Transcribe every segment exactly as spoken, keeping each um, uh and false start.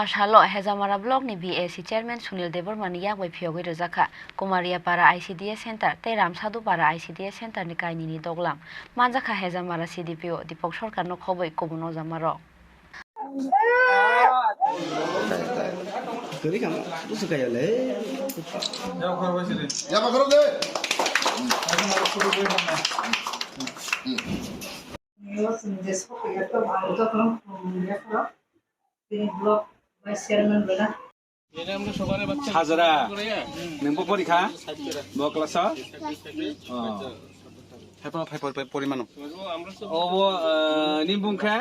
Salo Hejamara Block ni B A C Chairman Sunil Debbarma ni yak bai phiyogwi rwjakha Kumariya Para I C D S Center tei Ramsadhu Para I C D S Center ni kainwi ni doglam manjakha Hejamara C D P O Deepak Sarkar no khobwi kubun o jamarok. Hajara, nwng bo porikha? Bo class o? Oh. Thaiphano thaiphor pai porimano. Obo, eh, ni bung khe?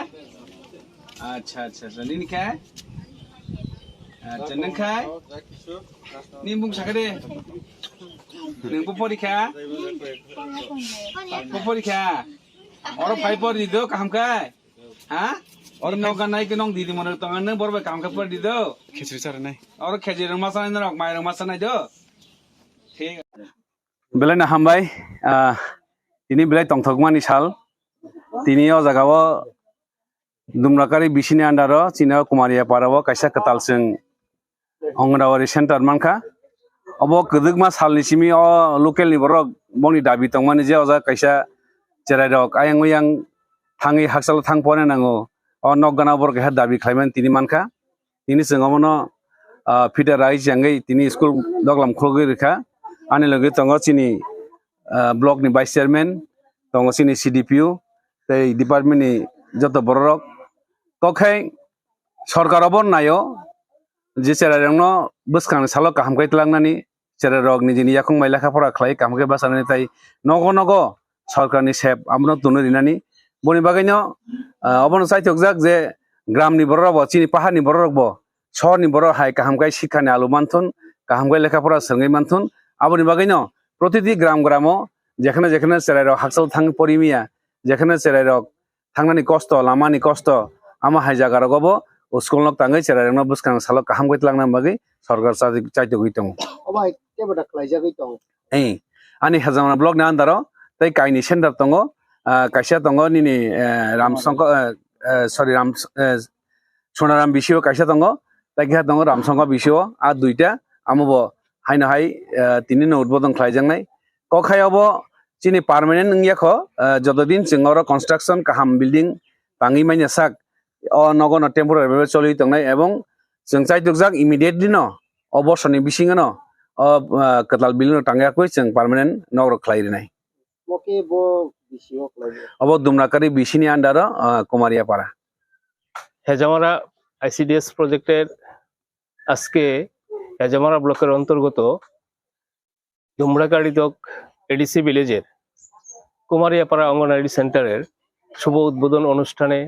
Acha, acha, acha. Nini khe? Acha, nwng khe? Ni bung sakha de. Nwng bo porikha? Bo porikha? Oro phai pori di do, kaham khe? Ha? Oro nok ganai ke nong didi mono tongo, nang bor bai kaham khe pori di do. Khichri chari nai. Oro khichri rwng ma chanai norok, mai rwng ma chanai do. Thik. Belai no hambai, ah, tini belai tongthokmani sal. Tini o jaga o Dumrakari B C ni under o, chini o Kumariya Para o kaisa kwtal chwng Anganwadi center mankha. Obo kwdwkma salni simi o local ni borok bongni dabi tongmani je o jaga kaisa cherai rok ayang oyang thangwi hakchalo thang porna nango. O nok gana borok keha dabi khlaimani tini mankha. Tini chwng omono, ah, fida rai chengwi tini school doglam khulogwi rwkha. Ani logi tongo chini, ah, block ni vice chairman, tongo chini C D P O tei department ni joto borok rok. Kok khe sorkar obo naio je cherai rokno bwskang ni salo kaham khe twlangnani, cherai rok nijini yakung bai lekha pora khlai kaham khe bachanani tei nogo nogo sorkar ni sep abono tunu rinani. Boni bagwi no, ah, obono chaithokjak je gram ni borok rok bo, chini pahar ni borok rok bo, sohor ni borok hai kaham khe sikha ni alu manthun, kaham khe lekha pora swrwngwi manthun. Aboni bagwi no protiti gram gram o jekhane jekhane cherai rok hakchal thang pori miya, jekhane cherai rok thangnani kosto, lamani kosto, amo hai jaga rogo bo school nok tangwi cherai rokno bwskang salo kaham khe twlangna bagwi sorkar chai-, chaitugwi tongo. Obo hai kebo da khlaijagwi tongo. Ei, ani Hajamara block ni under o tei kaini center tongo, ah, kaisa tongo nini, eh, Ramsongko, eh, eh, sorry, Ram, eh, Sonaram B C O kaisa tongo, tei keha tongo Ramsongko B C O, a duita, amo bo haino hai, eh, tini no udbodon khlaijaknai. Kok hai obo chini permanent wngya kho, eh, jotodin chwng oro construction kaham building tangwi manya sak, o nogo no temporary bai choli tongnai ebong chwng chaitukjak immediately no o bosoni bisingo no o, eh, kwtal building no tangya kwi chwng permanent nok rok khlai rinai. Bo khe bo B C O khlai. Obo Dumrakari B C ni under o, eh, Kumariya Para. Hejamara I C D S project-এর আজকে হেজামারা ব্লকের অন্তর্গত দুমড়াকাড়িতক এডিসি ভিলেজের কুমারিয়াপাড়া অঙ্গনওয়াড়ি সেন্টারের শুভ উদ্বোধন অনুষ্ঠানে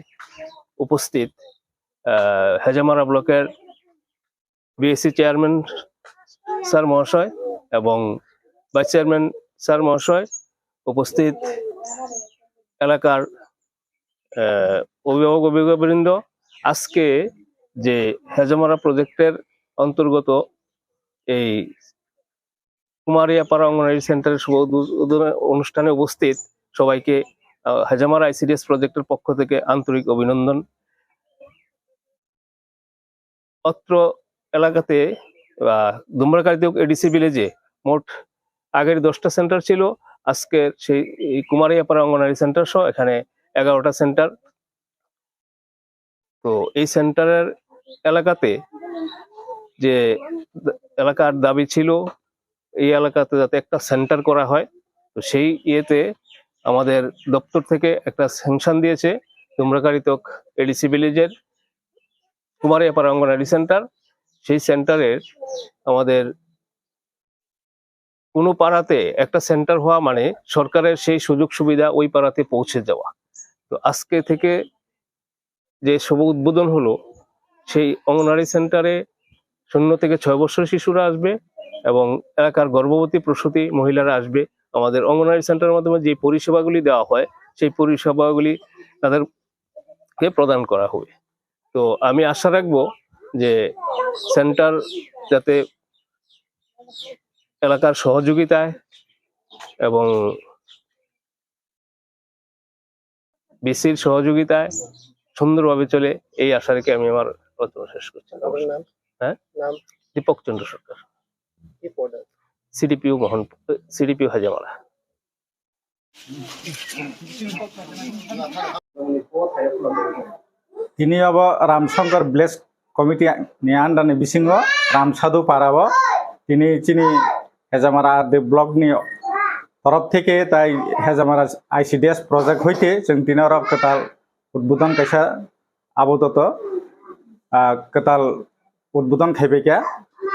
উপস্থিত, আহ, হেজামারা ব্লকের বিএসি চেয়ারম্যান স্যার মহাশয় এবং ভাইস চেয়ারম্যান স্যার মহাশয়, উপস্থিত এলাকার, আহ, অভিভাবক অভিভাবকবৃন্দ, আজকে যে হেজামারা প্রজেক্টের অন্তর্গত এই কুমারিয়াপাড়া অঙ্গনওয়াড়ি সেন্টারের শুভ উদ্বোধন অনুষ্ঠানে উপস্থিত সবাইকে, আহ, হেজামারা আইসিডিএস প্রজেক্টের পক্ষ থেকে আন্তরিক অভিনন্দন। অত্র এলাকাতে, আহ, দুমড়াকাড়িতক এডিসি ভিলেজে মোট আগের দশটা সেন্টার ছিল, আজকের সেই এই কুমারিয়াপাড়া অঙ্গনওয়াড়ি সেন্টার সহ এখানে এগারোটা সেন্টার। তো এই সেন্টারের এলাকাতে যে দ-, এলাকার দাবি ছিল এই এলাকাতে যাতে একটা সেন্টার করা হয়, তো সেই ইয়েতে আমাদের দপ্তর থেকে একটা স্যাংশন দিয়েছে দুমড়াকাড়িতক এডিসি ভিলেজের কুমারিয়াপাড়া অঙ্গনওয়াড়ি সেন্টার। সেই সেন্টারের আমাদের কোনো পাড়াতে একটা সেন্টার হওয়া মানে সরকারের সেই সুযোগ সুবিধা ওই পাড়াতে পৌঁছে যাওয়া। তো আজকে থেকে যে শুভ উদ্বোধন হলো, সেই অঙ্গনওয়াড়ি সেন্টারে শূন্য থেকে ছয় বছর শিশুরা আসবে এবং এলাকার গর্ভবতী প্রসূতি মহিলারা আসবে। আমাদের অঙ্গনওয়াড়ি সেন্টারের মাধ্যমে যে পরিষেবাগুলি দেওয়া হয়, সেই পরিষেবাগুলি তাদেরকে প্রদান করা হবে। তো আমি আশা রাখবো যে সেন্টার যাতে এলাকার সহযোগিতায় এবং ভিসির সহযোগিতায় সুন্দরভাবে চলে, এই আশা রেখে আমি আমার বক্তব্য শেষ করছি। আপনার নাম? হ্যাঁ? নাম? দীপক চন্দ্র সরকার। কি পদে? সিডিপিও মোহন, সিডিপিও হাজামারা। Tini abo Ramshankar Village Committee ni under ni bisingo Ramsadhu Para o tini chini Hejamara R D block ni torof theke tai Hejamara I C D S project hoite chwng tini oro kwtal udbodon kaisa abodoto, ah, kwtal udbodon khaibaikha.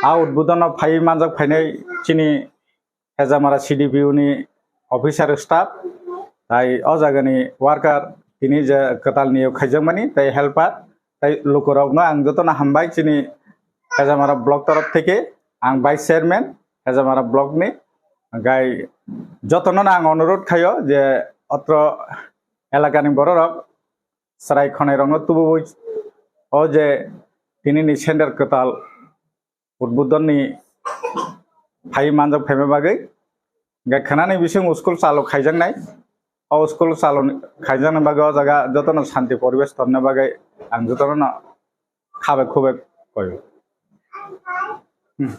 A udbodon o phai manjak phainai chini Hejamara C D P O ni officer staff, tai o jagani worker, tini je kwtal niyok khaijakmani, tai helper, tai lukurokno ang jotono hambai chini Hejamara block torof theke, ang vice chairman Hejamara block ni, gai jotono ang onurodh khaio je otro elakani bororok chwrai khwnairokno tubui o je tinini center kwtal udbodonni phai manjak phaima bagwi, hwnkhe khwnani bising school chalu khaijaknai. O school chalu khaijaknai bagwi o jaga jotono shanti poribesh tonna bagwi ang jotono khabe khube koyo. Hmm.